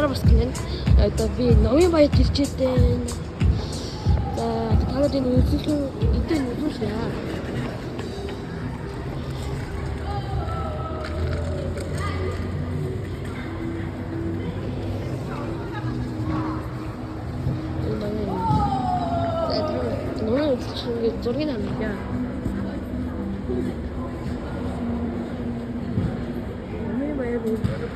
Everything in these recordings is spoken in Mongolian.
Сара бас гинэ. Одоо би номын баяд ирчээд байна. За та нарыг энэ үзүүлэн эдэн үзүүлье. Энэ номын. За та номын үзүүлэх ингээд зургийг харъя. Номын баяр үзүүлэх.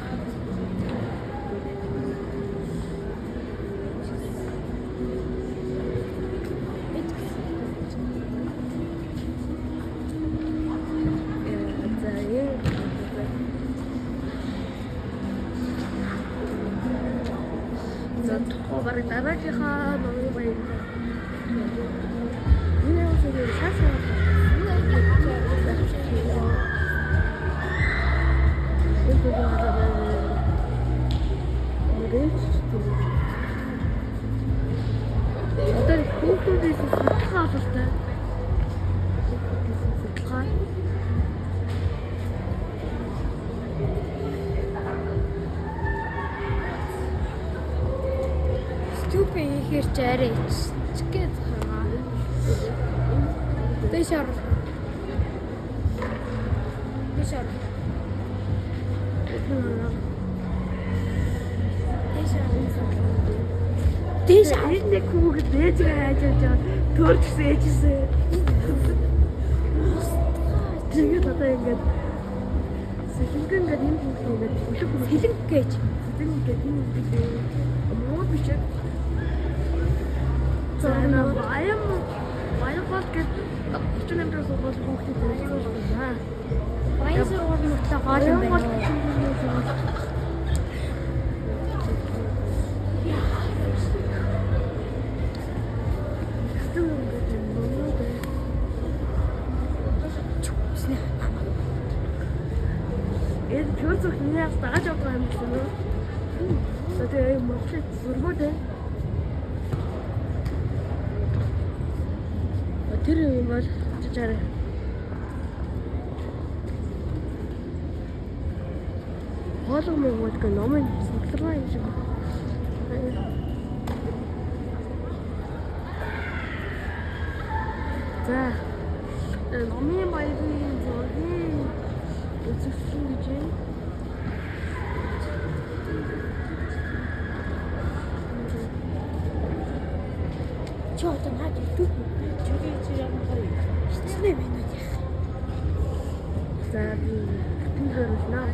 За энэ За тухай бараг дараагийнхаа номын баяр. Энэ юм шиг шашаа. Одоо хүүхдүүдээс судалгаа авалтай. Судалгаа. Ступен ихээр ч арай иччих гээд байгаа. Дэш ор. Дэш ор. Дэш ор. Дэш ор. Энэ нэг хүүхэд ээжгээ хайж явж байгаа. Төөрчсөн ээжсэн. Тэгээд одоо ингээд сэлэнгэн ингээд энэ хүүхэд ингээд өглөг хүүхэд Сэлэнг гэж. сэлэнг ингээд энэ хүүхэд муу биш ээ. За баян баян гол гээд 38 дэх сургууль хүүхдүүд ирсэн байна. Баян сургууль мөртлөө гол юм Баян гол байна. сургууль. Хэвтэн ингээд юм уу дээ. Чүснэ. Энэ пүр зүг миний бас дагаж явдаг юм шиг үү? За тэгээ Монголын зургууд ээ. Тэр юм бол очиж хараа. Хоолой Монгол гэх номын судалгаа юм шиг. За номын баярын зургийн үзэгдсэн гэж байна. Чи одоо наад YouTube хичнээн минут яах. За би бүтэн хариулнаа.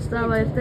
За баяртай.